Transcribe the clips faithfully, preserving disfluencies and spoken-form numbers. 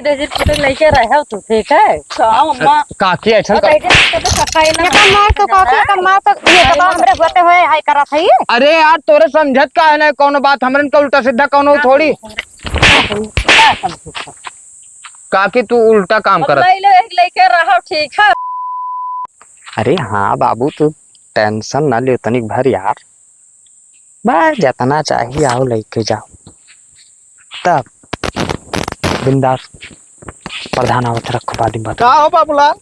दे जी, फोटो लेके रहो तू, ठीक है? का अम्मा? काकी, ऐसा और का- बैठे, तो सफाई ना एकर मार तो काकी, एकर मार तो ये बताओ, हमरे होते हुए हाय करत है ये। अरे यार, तोरे समझत का है ना कौनो बात, हमरन का उल्टा सीधा कौनो थोड़ी। का समझत है? काकी, तू उल्टा काम अब करत। ले लो, एक लेके रहो, ठीक है? अरे हाँ बाबू, तू tension ना ले तनिक भर यार, बस जतना चाही आओ लेके जाओ। तब बिंदास प्रधान आवत रखो बाद में बता। का हो बाबूलाल?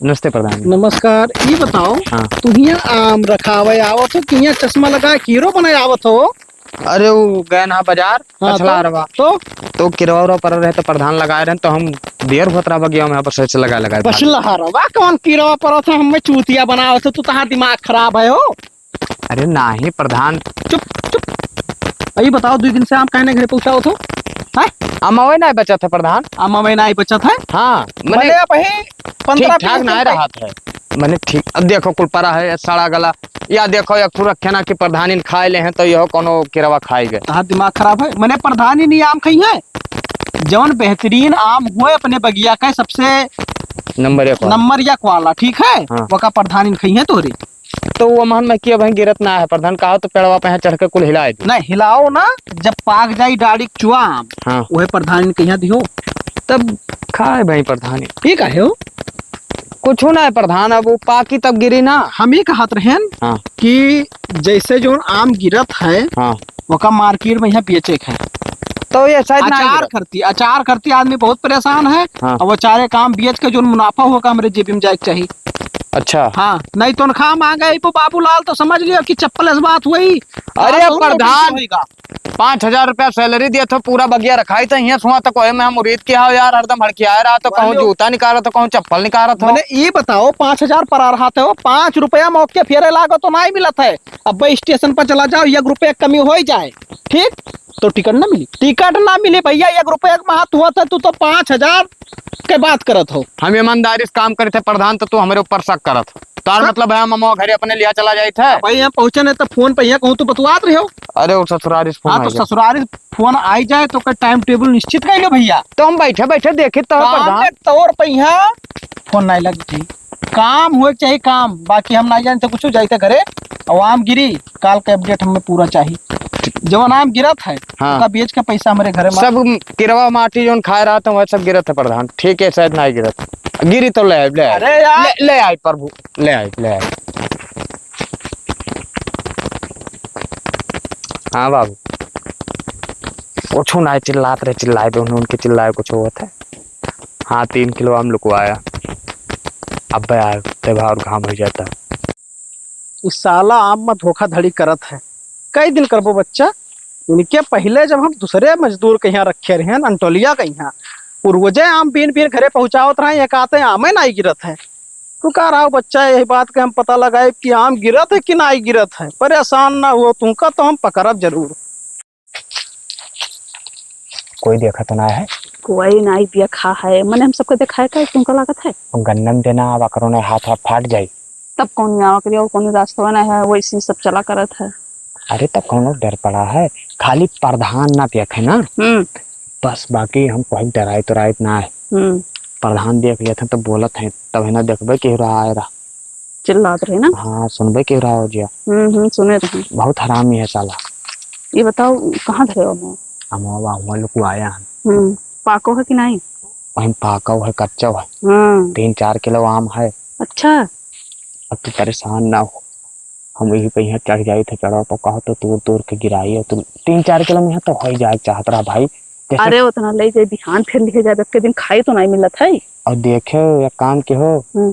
नमस्ते प्रधान जी। नमस्कार। ई बताओ, हाँ। तू हियां आम रखावे आवत हो कि हियां चश्मा लगा के हीरो बने आवत हो? अरे वो गए ना बाजार, हाँ, पछला तो? हरवा। तो? तो किरवा उरवा पर रहे तो प्रधान लगाए रहे तो हम देर होत रहा बगिया में, बस ऐसे लगा लगा बछला हरवा कौन किरवा पर था, हमें चूतिया बनावत हो, तू तहार दिमाग खराब है हो? अरे नाही प्रधान। चुप, चुप। अई बताओ, दुई दिन से आम काहे ना घरे पहुँचावत हो? हैं? अमवे नाही बचत है प्रधान। अमवे नाही बचत है? हाँ, मने मने अब ही पंद्रह ठीक ठाक बीस दिन नाही तक रहत है। मने ठीक, अब देखो कुल परा है, सड़ा गला। या देखो, एक ठो रखे ना कि प्रधानी ने खाए ले हैं, तो यहो कोनो किरवा खाए गए। तहार दिमाग खराब है? मने प्रधानी नहीं आम खाई है? जौन बेहतरीन आम हुए अपने बगिया का सबसे नंबर एक वाला। नंबर एक वाला, ठीक है? हाँ। वका प्रधानी ने खाई है तोरे। तो वो महन में किया भाई गिरत ना है प्रधान, कहा तो पेड़वा पे यहाँ चढ़ के कुल हिलाए दे। नहीं, हिलाओ ना, जब पाक जाई डाड़ी चुआ आम, हाँ। वह प्रधान कहिया दिहो। तब खाए भाई प्रधान। ये काहे हो? कुछ ना है प्रधान, अब वो पाकी तब गिरी ना। हम ये कहत रहेन हाँ। कि जैसे जो आम गिरत है, हाँ। वका मार्केट में यहाँ बेचे के है। तो ये शायद ना अचार गिरत। करती, अचार करती आदमी बहुत परेशान है। हाँ। अब वो अचारे काम बेच के जो मुनाफा होगा हमरे जेबी में जाए के चाहिए। अच्छा। हाँ, नहीं तनख्वाह मांगे इपो बाबूलाल तो समझ लियो कि चप्पल से बात हुई। अरे और बहुत प्रधान, होएगा। पाँच हजार रुपया salary दिया था, पूरा बगिया रखाई था, यहाँ सुआ तक ओहे में हम उरीद किया हो यार, हरदम हड़कियाए रहा तो कहूँ वालो। जूता निकाला तो कहूँ चप्पल निकाला था। मने ई बताओ, पाँच हजार परा रहा था, पाँच रुपया मौके फेरे लागो तो नहीं मिलत है। अब भाई स्टेशन पर चला जाओ, एक रुपया कमी हो ही जाए, ठीक, तो टिकट ना मिली, टिकट ना मिली भैया, एक रुपया के महत्व होता है, तू तो पाँच हजार के बात करत हो। हम ईमानदारी से काम करे थे प्रधान, तो तू हमारे ऊपर शक करत। तार हाँ। मतलब है हम अमवा घरे अपने लिया चला जाइत है? भाई, यहाँ पहुँचे नहीं तो फोन पे यहाँ कहूँ तो बतवात रहे हो। अरे, वो ससुरारी से फोन हाँ, आ तो गया। ससुरारी से फोन आई जाए तो का time table निश्चित कर लो भैया। तो हम बैठे बैठे देखित तो है काम प्रधान। में तौर पे यहाँ फोन नहीं लगी थी। काम होए के चाहिए काम, बाकी हम नहीं जानते कुछ, जाइते घरे। और आम गिरी, काल के update हमें पूरा चाहिए। जवन आम गिरत है, हाँ। ओका बेच के पैसा हमारे घरे में। सब किरवा माटी जौन खाए रहा था, वह सब गिरत है प्रधान। ठीक है, शायद नहीं गिरत। गिरी तो ले आए, ले आए। अरे यार। ले, ले आए प्रभु, ले आए, ले आए। हाँ बाबू, कुछ ना चिल्लात रहे, चिल्लाए दो उन्हें, उनके चिल्लाए कुछ होत है। हाँ, तीन किलो आम लुकवाया। अब यार, तेवार घाम हो जाता। ई साला आम में धोखाधड़ी करत है। कई दिन करबो बच्चा? इनके पहिले जब हम दूसरे मजदूर के यहाँ रखे रहे हैं, अंटोलिया के यहाँ, उ रोजे आम बीन बीन घरे पहुँचावत रहे, एक आते आमे नाई गिरत है। तू का रहा बच्चा, यही बात के हम पता लगाए कि आम गिरत है कि नाई गिरत है। परेशान ना हुआ, तुमका तो हम पकड़ब जरूर। कोई देखा तो ना है? कोई नाई देखा है, मने हम सबके देखाए का, तुमका लागत है? गन्नम देना, अब अकरो ने हाथ वाथ फाट जाई। तब कौन आवा करिया, वो कौन रास्ता ना है, वैसे ही सब चला करत है। अरे तब कौनो डर पड़ा है, खाली प्रधान ना देखे ना। हम्म। बस बाकी हम कोई डराइत उराइत ना है। हम्म। प्रधान देख लेत हैं तो बोलत हैं, तब है ना देखबे केहू रहा आए रहा। चिल्लात रहे ना? हाँ, सुनबे केहू रहा हो जिया। हम्म, हम्म, सुने रहे। बहुत हरामी है साला। ये बताओ, कहाँ धरे हो अमवा? अमवा, अमवा लुकवाया है। हम्म, पाको है कि नहीं? वहीं पाको है, कच्चो है। हम्म। तीन चार किलो आम है। अच्छा। अब तू परेशान ना हो, हम यही पे यहाँ चढ़ जाइत है, चढ़वा पर कहो तो तोड़ तोड़ के गिराई, और तू तीन चार किलो में यहाँ तो हो ही जाए चाहत रहा भाई। जैसे अरे उतना ले जाए, बिहान फिर लिखे जाए, एक दिन खाई तो नहीं मिलत है। और देखे एक काम के हो, हम्म।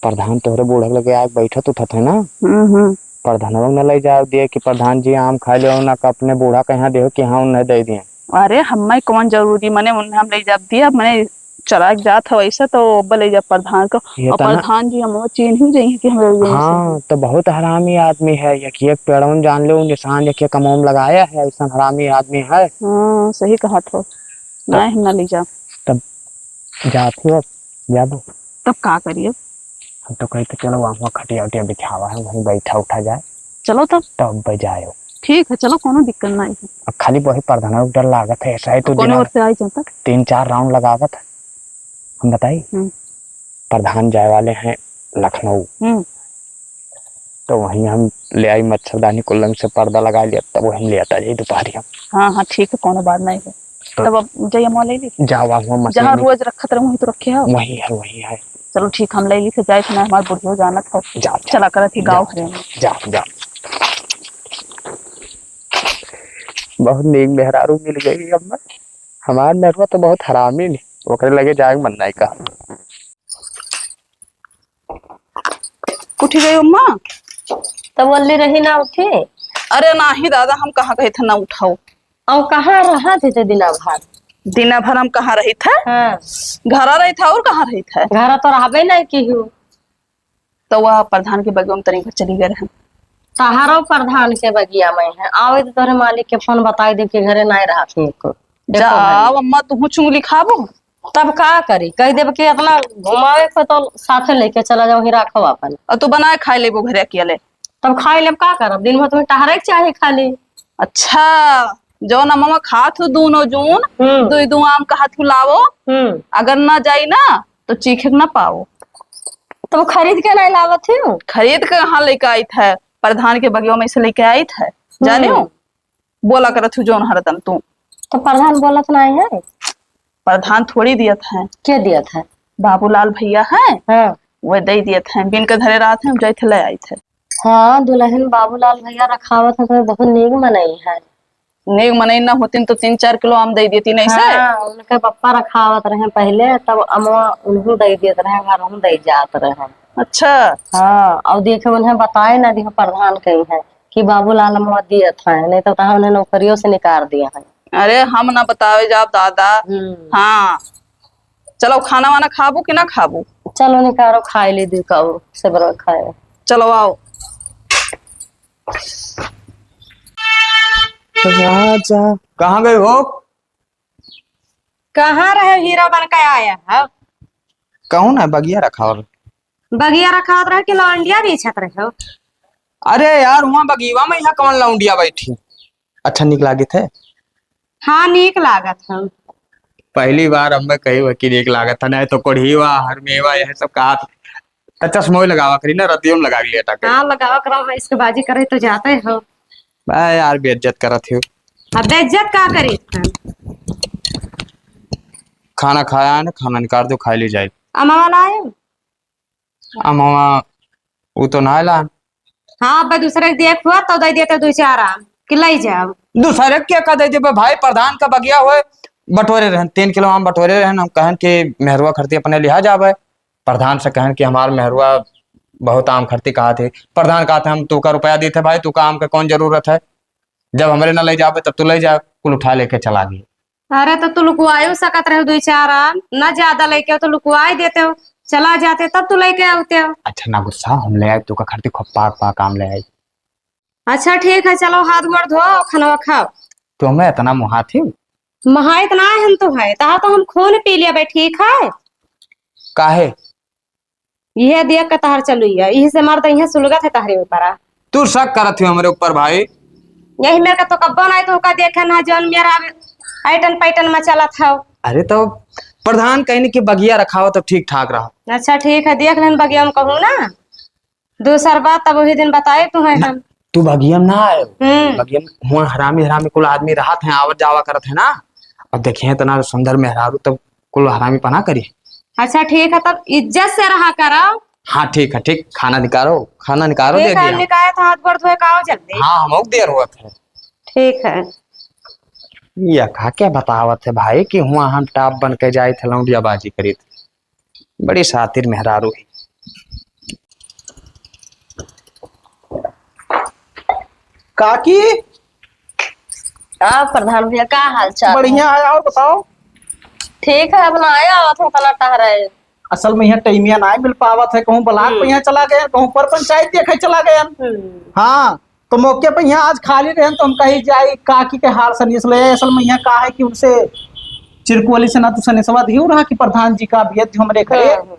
प्रधान तोहरे बूढ़ा के लगे आके बैठत उठत है ना, हम्म, हम्म। प्रधानवा के न ले जाओ दिए कि प्रधान जी आम खा ले, ना का अपने बूढ़ा के यहाँ देहो कि हाँ उन्हें दे दिए। अरे हमें कौन जरूरी, मने उन्हें हम ले जाब दिए, अब मने चला के जात है वैसे तो अब ले जाब प्रधान को। ये और तना प्रधान जी हम चीन ही जाइए कि हम ले जाइए हाँ, से। तो बहुत हरामी आदमी है, एक एक पेड़वन जान लो निशान, एक एक कमोम लगाया है, ऐसा हरामी आदमी है। हाँ, सही कहा थो। नहीं, हम ना ले जाब। तब जात हो, जाबो। तब का करिए? हम तो कहते चलो वहाँ खटिया उटिया बिछावा है, वहीं बैठा उठा जाए। चलो तब। तब बजायो। ठीक है, चलो, कोनो दिक्कत नहीं है। अब खाली वही प्रधान का डर लागत है, ऐसा है तो कौन दिमाग ओर से आई जनता? तीन चार round लगावत है। हम बताई, हम्म। प्रधान जाए वाले हैं लखनऊ, हम्म। तो वहीं हम ले आई मच्छरदानी, कुल्लंग से पर्दा लगा लिया, तब वहीं ले आता जाई दोपहरिया। हाँ, हाँ, ठीक है, कोनो बात नहीं है। तो तब अब जाइए, अम्मा ले ली। जाओ, आप वहाँ मशीन जहाँ में। रोज रखत रहूँ, वहीं तो रखे हो। वहीं है, वहीं है। चलो ठीक, हम ले ली से जाए, तो मैं हमार बुढ़ियो जानत हो। जाओ, जाओ। चला करत ही गाँव जाओ, घरे में। जाओ, जाओ। बहुत नीक मेहरारू मिल गई अम्मा। हमार मेहरुआ तो बहुत हरामी नहीं, ओकरे लगे जाए के मन नहीं कहा। उठी गई अम्मा? तब वल्ली रही ना उठी। अरे नाही दादा, हम कहाँ कहे थे ना उठाओ। और कहाँ रहा थे, थे दिना भर? दिना भर हम कहाँ रही थे? हाँ। घरा रही थे और कहाँ रही थे? घरा तो रहबे नहीं की हूँ। तो वह प्रधान के बगिया में तनी भर चली गए रहे। तहारो प्रधान के बगिया में है, आवे तो तोरे मालिक के फोन बताई देब कि घरे नहीं रहा थे एको। एको घड़ी। जाओ अम्मा, तुहू चुंगली खाबो। तब का करी, कह देब कि अपना घुमावे को तो साथे लेके चला जाओ, ही रखो अपन। और तू बनाए खाए लेबो घरे अकेले। तब खाए लेब का करब, दिन भर तुम्हें टहरे के चाहे खाली। अच्छा, जौन अमवा खात हो दूनो जून, हम्म। दुई दू आम कहत हो लावो, हम्म। अगर ना जाई ना तो चीखे के ना पाओ। तब खरीद के नहीं लावत हो? खरीद के कहाँ लेके आइत है, प्रधान के बगिया में से लेके आइत है, जाने हो? हम्म। बोला करत हूँ जौन हरदम तू। तो प्रधान बोलत नाहीं है? प्रधान थोड़ी दियत है। के दियत है? बाबूलाल भैया है, हाँ। वह दे दियत है, बिन के धरे रहत है, हम जाइत है, ले आइत है। हाँ, दुलहिन बाबूलाल भैया रखावत है, तो बहुत नीक मनई है। नीक मनई ना होतिन तो तीन चार किलो आम दे देती नहीं से। हाँ, उनके पप्पा रखावत रहे पहले, तब अमवा उन्हों दे देत रहे, घर उन्हों दे जात रहे। अच्छा। हाँ, और देखे उन्हें बताए ना दिया प्रधान कहीं है कि बाबूलाल अमवा दियत है, नहीं तो कहा उन्हें नौकरियों से निकाल दिया है। अरे हम ना बतावे जाब दादा। हम्म। हाँ, चलो खाना वाना खाबू कि ना खाबू? चलो निकारो, खाए ले दू काऊ से बड़ा खाए। चलो आओ। राजा। कहाँ गए हो? कहाँ रहे, हीरो बन के आया है? कहूँ ना, बगिया रखावत। बगिया रखावत रहे कि लौंडिया बेचत रहे हो? अरे यार, वहाँ बगिया में यहाँ कौन लौंडिया बैठी? अच्छा नीक लागत है? हाँ, नीक लागत है। पहली बार हमें कही हुआ कि नीक लागत है, नहीं तो कोढ़ीवा, हरमेवा, यह सब कहा। तो चश्मो ही लगावा करी ना, रतियों में लगा के लेटा करी। हाँ, लगावा करो, मैं इसके बाजी करे तो जाते हो। बा यार, बेइज्जत करत हो। अब बेइज्जत का करे? खाना खाया है ना, खाना निकाल दो, खा ली जाए। अम्मा वाला आए? अम्मा, वो तो ना ला। हाँ, अब दूसरे के देख हुआ तो दे देते दो चार आम कि ले जाओ। दूसरे के का दे देबे भाई, प्रधान का बगिया होए, बटोरे रहन, तीन किलो आम बटोरे रहन, हम कहन कि मेहरुआ खरती अपने लिहा जावे। प्रधान से कहन कि हमार मेहरुआ बहुत आम खरती कहा थे। प्रधान कहा थे, "हम तू का रुपया दी थे भाई, तू का आम के कौन जरूरत है? जब हमरे ना ले जावे तब तू ले जा।" कुल उठा लेके चला गई। अरे तो तू लुकवायो सकत रहे, दो चार आम ना ज्यादा लेके आओ तो लुकवाई देते हो, चला जाते तब तू लेके आते हो। अच्छा ना गुस्सा, हम ले आए तू का खरती खूब पाक पाक आम ले आए। अच्छा ठीक है, चलो हाथ गोड़ धो, खाना खाओ। तुम्हें इतना मुहात ही? महाइत ना है हम तो है, तहा तो हम खून पी लिया बे, ठीक है? काहे? यह देख के तहार चलुइया, यही से मर्द यहाँ सुलगत है तहरे ऊपर आ। तू शक करत हो हमरे ऊपर भाई? यही मेरे का तो कब्बो नहीं तो का देखे ना जौन मेरा ऐटन पैटन में चलत है। अरे तो प्रधान कहने की बगिया रखावा तो ठीक ठाक रहा। अच्छा ठीक है, देख लेन बगिया में कहूँ ना। दूसर बात तब वही दिन बताए तू है ना, हम। तू बगिया में ना आयो। हम्म। बगिया में हुआ हरामी हरामी कुल आदमी रहत हैं, आवत जावा करत है ना। अब देखिए इतना सुंदर मेहरारू तब कुल हरामी पना करी। अच्छा ठीक है, तब इज्जत से रहा करो। हाँ ठीक है, ठीक, खाना निकालो, खाना निकालो, ठीक दे है, दिया। निकाय तो हाथ गोड़ धोए का आओ जल्दी। हाँ, हम देर होत है। ठीक है। ये का क्या बतावत है भाई कि हुआ हम टाप बन के जाए थे लौंडिया बाजी करी थे। बड़ी शातिर मेहरारू है। काकी। का प्रधान भैया, का हाल चाल है? बढ़िया है, और बताओ। ठीक है, अपना आया आवत हो तना टहरे। असल में यहाँ टाइमिया ना मिल पावत है, कहूँ ब्लॉक पे हम्म। यहाँ चला गए, कहूँ पर पंचायत देखे चला गए। हम्म। हाँ, तो मौके पे यहाँ आज खाली रहे तो हम कही जाई काकी के हार सनेस ले। असल में यहाँ का है कि उनसे चिरकुअली से ना तो सनेसवा दियो रहा कि प्रधान जी का भेज दियो हमरे घरे। हम्म, हम्म।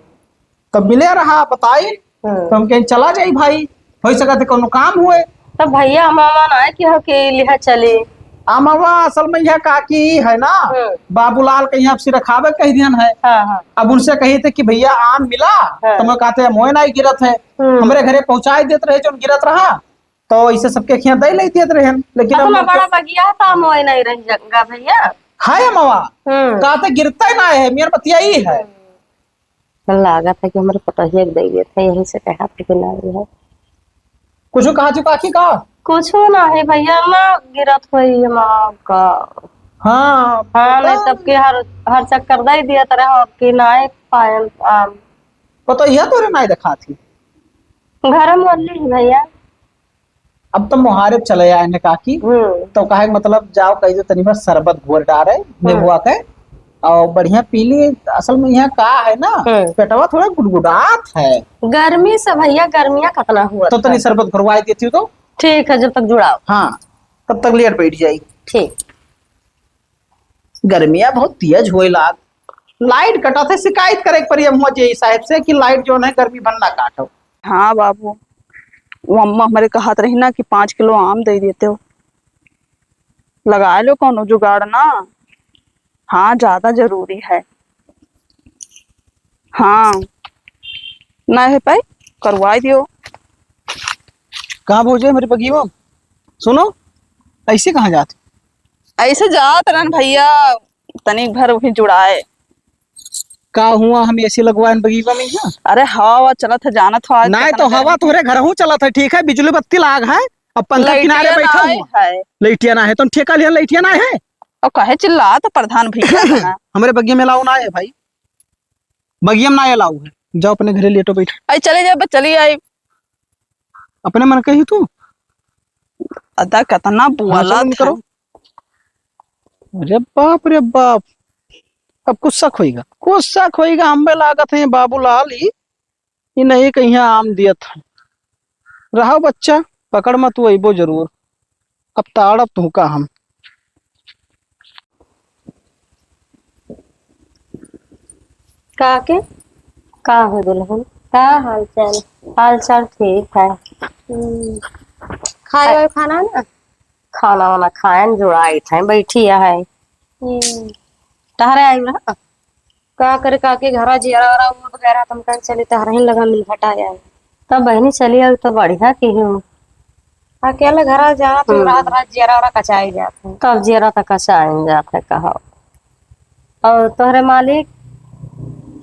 तो मिले रहा, बताई, हम्म। तो हम कहें चला जाई भाई, हो सकत है कोनो काम हुए। तब भैया, अमवा नाहीं कि हो के लिहा चली। अमवा असल में यह काकी है ना, हम्म। बाबूलाल के यहाँ से रखावे कह दिहन है। हाँ, हाँ। अब उनसे कही थे कि भैया आम मिला, हाँ। तो मैं कहते मोए नाहीं गिरत है, हम्म। हमरे घरे पहुँचाए देत रहे जौन गिरत रहा, तो इसे सबके खिया दे ले देत रहे, लेकिन अब अतना लोग बड़ा बगिया है तो मोए नाहीं रह जाएगा भैया। हाय अमवा, हम्म। कहते गिरता ही ना है, मेर बतिया ही है। हम्म। लागत है कि हमरे पतोहिया के दे देत है, यही से कहा था कि ना ये है। कुछ कहा थी काकी का? कुछ ना है भैया, ना गिरत होई हम आपका। हाँ, हाँ, नहीं पता तब के हर, हर चक्कर दे दिया तरह आपके ना आए पायन आम। पतोहिया तोरे ना देखा थी। घर में वाली है भैया। अब तो मोहारे चले आए ने काकी, हम्म। तो कहे के मतलब जाओ कह दो तनी भर शरबत घोर डारे, हम्म। नेबुआ के, और बढ़िया पी ली। असल में यहाँ का है ना, हम्म। पेटवा थोड़ा गुड़गुड़ात है। गर्मी से भैया, गर्मिया कितना हुआ तो था। तनी शरबत घोरवाई देती हो तो। ठीक है, जब तक जुड़ाओ। हाँ, तब तक लेट बैठ जाई। ठीक। गर्मिया बहुत तेज होए लाग। लाइट कटा थे, शिकायत करे के पड़ी हम जे साहब से कि लाइट जो है गर्मी भर ना काटो। हाँ बाबू, वो अम्मा हमरे कहत रही ना कि पाँच किलो आम दे देते हो, लगा लो कौनो जुगाड़ ना। हाँ, ज्यादा जरूरी है। हाँ, ना है पाई, करवाई दियो। कहाँ भौजी, मेरे बगीवा? सुनो, ऐसे कहाँ जात? ऐसे जात रहन भैया, तनिक भर वही जुड़ाए। का हुआ, हम एसी लगवाएन बगीवा में यहाँ? अरे हवा, हवा चलत है, जानत हो आज नाहीं कितना तो हवा गर्मी। तोहरे घरहू चलत है, ठीक है, बिजली बत्ती लाग है, अब पंखा किनारे लइटिया बैठा नाहीं हुआ। है। लइटिया ना है, तुम ठेका लिया, लइटिया ना है। और कहे चिल्ला तो प्रधान भैया है ना। हमरे बगिया में अलाउ ना है भाई, बगिया में ना अलाउ है, जाओ अपने घरे लेटो बैठो। आई चले जाए, बस चली आई। अपने मन कही तू। अदा कितना हाँ, चलो बोला निकलो। था। अरे बाप रे बाप, अब कुछ शक होइगा, कुछ शक होइगा, हमें लागत है बाबूलाल ही, ई नहीं कहीं आम दियत है। रहो बच्चा, पकड़ में तू अइबो जरूर, अब ताड़ब तू का हम। का के? का हो दुल्हन? का हाल चाल? हाल चाल ठीक है। हम्म। खाए वाए खाना ना? खाना वाना खाएन, जुड़ाई थे, बैठी है। हम्म। टहरे आई रहा? का करे काकी, घरा जियरा वरा हुआ वगैरह, तुम कहीं चली तहरहिन लगा मिल घटा जाए। तब बहिनी चली आई तो बढ़िया की हूँ। अकेले घरा जात हूँ, हम्म। रात रात जियरा वरा कचाई जात है। तब जियरा तो कचाई जात है, कहो। और तोहरे मालिक?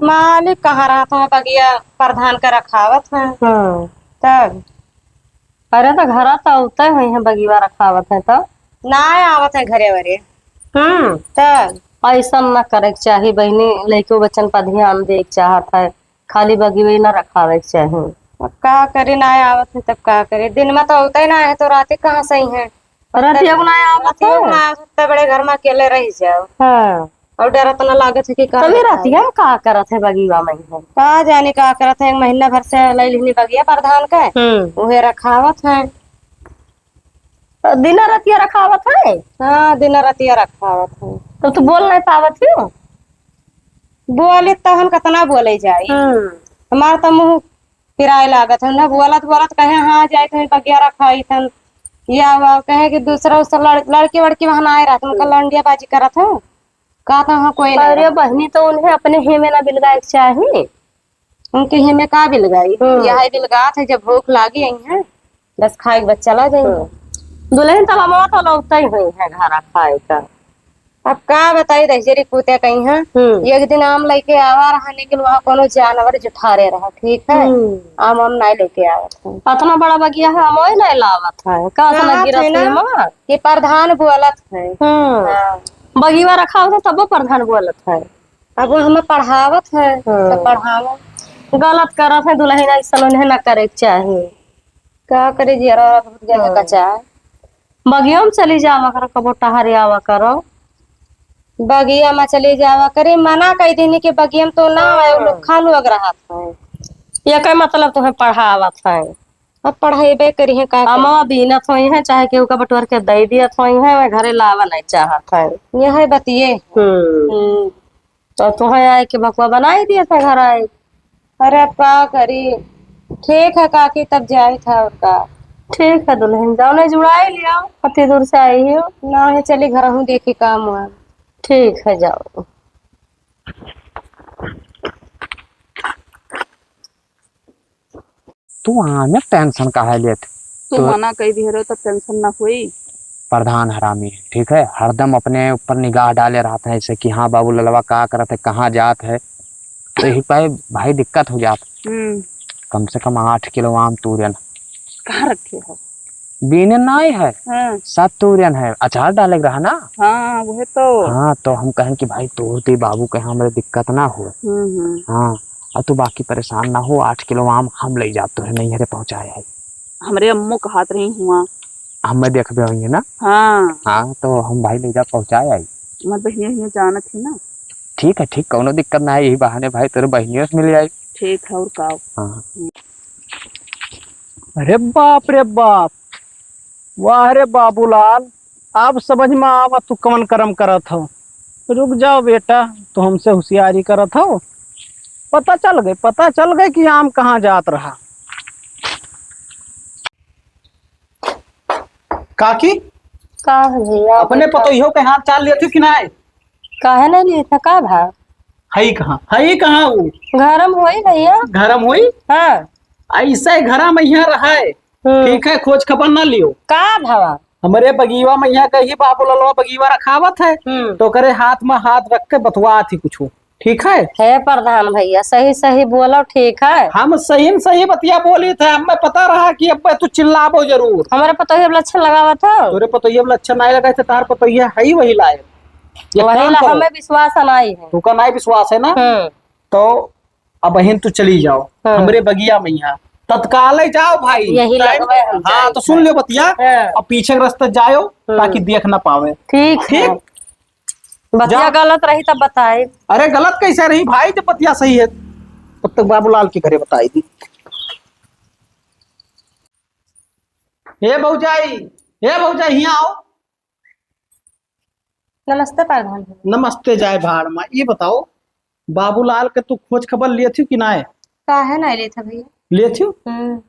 मालिक कहाँ रहत है, बगिया प्रधान के रखावत है। हम्म। तब? अरे तो घरा तो अउते हुई है, बगिया रखावत है तो। ना आवत है घरे वरे। हम्म। तब? ऐसन ना करे के चाही बहिनी, लइको बच्चन पर ध्यान दे के चाहत है, खाली बगिया ना रखावे के चाही। अब का करी, ना आवत है तब का करी, दिन में तो अउते ना है तो राती कहाँ से ही है? राती अब ना आवत है? राती अब ना आवत है, तो बड़े घर में अकेले रह जाओ। हाँ। और डर इतना लागत है कि का तभी बताई। रातिया में का करत है बगिया में है? का जाने का करत है, एक महीना भर से लई लिहनी बगिया प्रधान के, हम्म। उहे रखावत है। तो दिन रातिया रखावत है? हाँ, दिन रातिया रखावत है। तब तो बोल नहीं पावत हो? बोले तो हम कितना बोले जाई। हम्म। हमार तो मुँह पिराए लागत है, ना बोलत बोलत कहे, "हाँ, जाए तो बगिया रखाई थन।" या वो कहे कि दूसरा उसरा लड़-, लड़की वड़की वहाँ आए रहत, उनका हम्म। लंडिया बाजी करत है। का तो हाँ कोई नहीं अरे रहा। बहनी, तो उन्हें अपने हेमे ना बिलगाए के चाही। उनके हेमे का बिलगाई? हम्म। यही बिलगात है, जब भूख लागी आई है, बस खाए के बाद चला जाए। हम्म। दुल्हन तब अमवा तो लौटते ही हुई है घरा खाए का। अब का बताई, दहिजरी पूते कहीं है। हम्म। एक दिन आम लेके आवा रहा, लेकिन वहाँ कोनो जानवर जुठारे रहा, ठीक है? हम्म। आम, आम नहीं लेके आवत है। अतना बड़ा बगिया है, अमवा नहीं लावत है। का अतना हाँ, गिरत है ना? है अमवा? ये प्रधान बोलत है। हम्म। हाँ। बगिया रखा होता तबो प्रधान बोलत है। अब वो हमें पढ़ावत है, हाँ। तो पढ़ावो। गलत करत है दुल्हन, ऐसा उन्हें ना करे के चाही। का करे, जियरा बहुत ज्यादा हाँ। कच्चा है। बगिया में चली जावा करो, कबो टहरे आवा करो। बगिया में चली जावा करे, मना कह देनी कि बगिया में तो ना आवे, वो लोग हाँ। खा लोग रहत है। ये का मतलब तुम्हें पढ़ावत है? अब पढ़ाई बे करी है का करी? अमवा बीनत होई है, चाहे केहू का बटोर के दे दियत होई है, वह घरे लावा नहीं चाहत है। यह है बतिये। हम्म। हम्म। तो तुहें आए के बकुआ बनाई दिए थे घर आए। अरे अब का करी, ठीक है काकी, तब जाए था और का। ठीक है दुल्हन, जाओ, नहीं जुड़ाई लिया, अति दूर से आई हो। ना है, चली घर हूँ, देखी काम हुआ। ठीक है, जाओ। तू आने टेंशन काहे लेत? तू तो मना कई दिहे रहो, तब टेंशन ना होई। प्रधान हरामी है, ठीक है, हरदम अपने ऊपर निगाह डाले रहत है, ऐसे कि हाँ, बाबू ललवा का करत है, कहाँ जात है, तो यही पे भाई दिक्कत हो जात। हम्म। कम से कम आठ किलो आम तूरन। कहाँ रखे हो? बीने नाई है, हाँ। सब तूरन है, अचार डाले के रहा ना। हाँ, वही तो। हाँ, तो हम कहें कि भाई तूर दी बाबू के, हमरे दिक्कत ना हो। हम्म, हम्म। हाँ, और तू बाकी परेशान ना हो, आठ किलो आम हम ले जात तो है, नैहरे पहुँचाए है। हमरे अम्मो कहत रही हुआ। हमें देखबे होइए ना। हाँ। हाँ, तो हम भाई ले जा पहुँचाए आई। हमार बहिनिया हियाँ जानत ही ना। ठीक है, ठीक, कौनो दिक्कत ना है, यही बहाने भाई तोरे बहिनियों से मिल जाए। ठीक है, और का? हाँ। अरे बाप रे बाप, वाह रे बाबूलाल, अब समझ में आवा तू कवन करम करत हो। रुक जाओ बेटा, तू हमसे होशियारी करत हो। पता चल गए, पता चल गए कि आम कहाँ जात रहा। काकी, का है भैया? अपने पतोहियो के हाल चाल लेत हो कि नाय? काहे नहीं लेत है, का भा? हई कहाँ, हई कहाँ वो? घरम होई भैया। घरम होई? हाँ। ऐसे घरा में यहाँ रहा है। हम्म। ठीक है, खोज खबर ना लियो। का भवा? हमरे बगीवा में यहाँ कही बाबू ललवा बगीवा रखावत है, हम्म। तो करे हाथ में हाथ रख के बतुआत ही कुछ। ठीक है? हे प्रधान भैया, सही सही बोलो, ठीक है? हम सही न सही बतिया बोली थे, हमें पता रहा कि अब तू चिल्लाबो जरूर। हमारे पतोहिया पे लक्षण लगावत हो? तोरे पतोहिया पे लक्षण नहीं लगाए थे, तार पतोहिया है ही वही लायक। ये वही काम ला करो। हमें विश्वास नहीं है। तुका नहीं विश्वास है ना? हम्म। तो अब बहिन तू चली जाओ, हाँ। हमरे बगिया में यहाँ तत्काले जाओ भाई। यही time लगवे हम हाँ, जाए। तो सुन लियो बतिया, हाँ। अब पीछे के रास्ते जाओ, हम्म। ताकि देख ना पावे। ठीक है। ठीक? बतिया जा। गलत रही तब बताए। अरे गलत कैसे रही भाई, जब बतिया सही है तब तक बाबूलाल के घरे बताई दी। हे भौजाई, हे भौजाई, हियाँ आओ। नमस्ते प्रधान जी। नमस्ते जाए भाड़ मा। ये बताओ, बाबूलाल के तू खोज खबर लेत हो कि नाय? काहे नाय लेत है भैया? लेत हो? हम्म।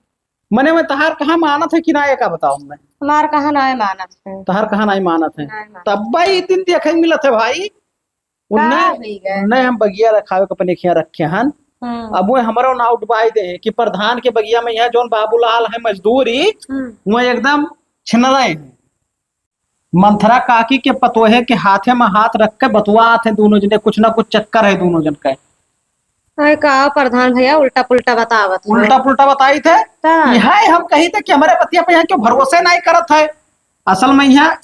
मने में तहार कहाँ मानत है कि नाय, का बताओ हमें? हमार कहाँ नाय मानत है? तहार कहाँ नाय मानत है? नाय मानत। तब भाई दिन देखे मिलत है भाई। का उन्ने, होई गए? उन्ने हम बगिया रखावे के अपने खिया रखे हन। हम्म। अब वो हमरो ना उठवाई दे कि प्रधान के बगिया में यहाँ जौन बाबूलाल है मजदूरी, हम्म। वो एकदम छिनराए हैं। मंथरा काकी के पतोहे के हाथे में हाथ रख के बतुआत है दोनों जने, कुछ ना कुछ चक्कर है दोनों जन के। अरे का प्रधान भैया उल्टा पुल्टा बतावत हो। उल्टा पुल्टा बताई थे? हाँ। यह हम कही थे कि हमरे बतिया पे यहाँ क्यों भरोसे नहीं करत है। असल में यहाँ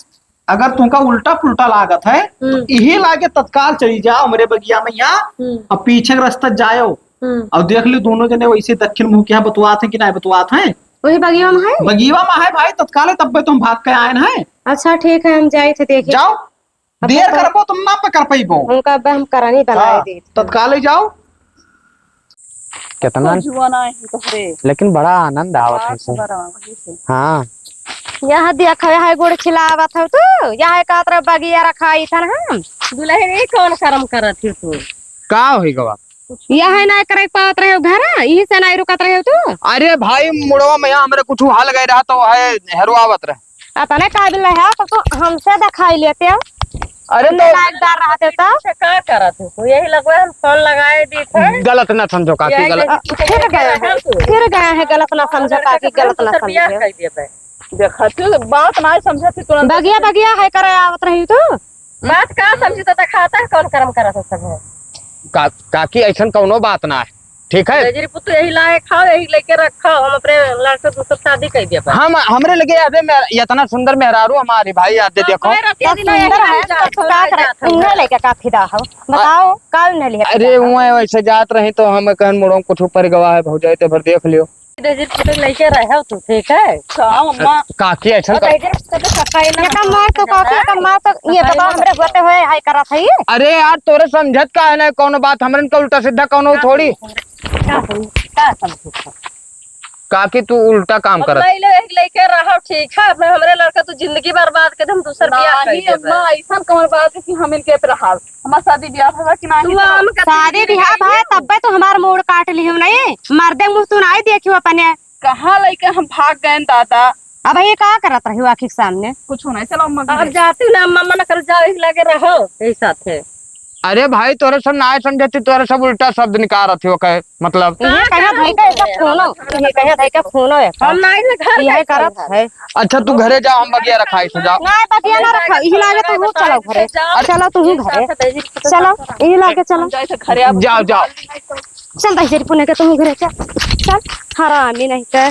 अगर तुमका उल्टा पुल्टा लागत है, तो हम्म। यही लागे तत्काल चली जाओ हमरे बगिया में यहाँ, हम्म। और पीछे के रास्ता जाओ, हम्म। और देख लो दोनों जने वैसे दक्षिण मुँह के यहाँ बतुआत है कि नहीं बतुआत है। वही बगिया में है? बगिया में है भाई, तत्काल है, तब तुम भाग के आए हैं। अच्छा ठीक है, हम जाए थे देखे। जाओ, अब देर तो करबो तुम ना पकड़ पइबो। उनका अब हम करानी बनाए हाँ, देते। तत्काल ही जाओ। कितना कुछ हुआ ना है तोहरे। लेकिन बड़ा आनंद आवत है हाँ, से। खबर आवा, वही से। हाँ। यहाँ देख, यहाँ गुड़ खिलावत हो तू, यहाँ कहत रहो बगिया रखाई थन हम। दुल्हन, ये कौन करम करत हो तू? का होई गवा? यह नहीं करे पावत रहे हो घर, यही से नहीं रुकत रहे हो तू। अरे भाई, मुड़वा में यहाँ हमरे कुछ हाल गए रहा तो है, हेरुआवत रहे। अतने काबिल नहीं है तो तू हमसे दिखाई लेते हो। अरे तो लायकदार रहते तो। से का करत हो? यही लगवे हम फोन लगाए दी थे। गलत ना समझो काकी, यही गलत। नहीं, फिर गया है, फिर गया है, गलत ना समझो काकी, गलत ना समझो। देखा तू बात ना समझत ही तुरंत। बगिया, बगिया है करे आवत रही तू। बात का समझी तो दिखाता है कौन करम करत है सब है। का-, काकी ऐसन कौनो बात ना है, ठीक है? गजरी पुत यही लाए खाओ, यही लेके रखा, हम अपने लड़के दूसर शादी कर दिया पर। हम, हमरे लगे अबे में इतना सुंदर मेहरारू हमारी भाई याद दे देखो। अपने रतिया दिन यही सुंदर है, जात तो हो, का करे? जात हो। उन्हें लेके का फिदा हो? बताओ, का उन्हें लेके अरे, फिदा हो? उन्हें वैसे जात रही तो हम कहन मुड़ो कुछ ऊपर गवा है भौजाई ते भर देख लियो। दे जी, तो लेके रहे हो तू, ठीक है? का अम्मा? काकी, ऐसा और का- दे जी, तो सफाई ना एका मार तो काकी, एका मार तो, ये बताओ, हमरे होते हुए हाय करत है ये? अरे यार, तोरे समझत का है ना, कौनो बात हमरन का उल्टा सीधा कौनो थोड़ी। का समझ-, का समझ-, काकी, तू उल्टा काम अब करत। ले लो, एक लेके रहो, ठीक है? अपने हमरे लड़का तू जिंदगी बर्बाद कर दे, हम दूसर बियाह कर नहीं, देबे। अम्मा, ऐसा कौन बात है कि हम इनके पे रहा? हमार शादी ब्याह भवा कि नाही तू भवा? हम शादी ब्याह भवा तब्बे तो हमार मूड़ काट लिहो नहीं, मर्दे मुँह तू नहीं देखियो अपने। कहाँ लइके हम भाग गए दादा, अब ये का करत रही हो आँखी के सामने? कुछ नहीं, चलो अम्मा अब घरे। जाती ना अम्मा, मना कर, जाओ, एक लगे रहो, यही साथ है। अरे भाई, तोरे सब नाय समझती, तोरे सब उल्टा शब्द निकारत हो, कहे, मतलब। ये कहे भाई का ऐसा फोनो, ये कहे भाई का फोनो है। हम नहीं है घर यही का करत है। अच्छा, तू घरे जा, हम बगिया रखाई से, जा। नहीं, बगिया ना रखा, यही लागे तो हूँ चलो घरे। चलो तू हूँ घरे, चलो यही लागे चलो। जाओ, जाओ। चल दही जरी पुने के तू हूँ घरे चल, चल। हरामी नहीं के।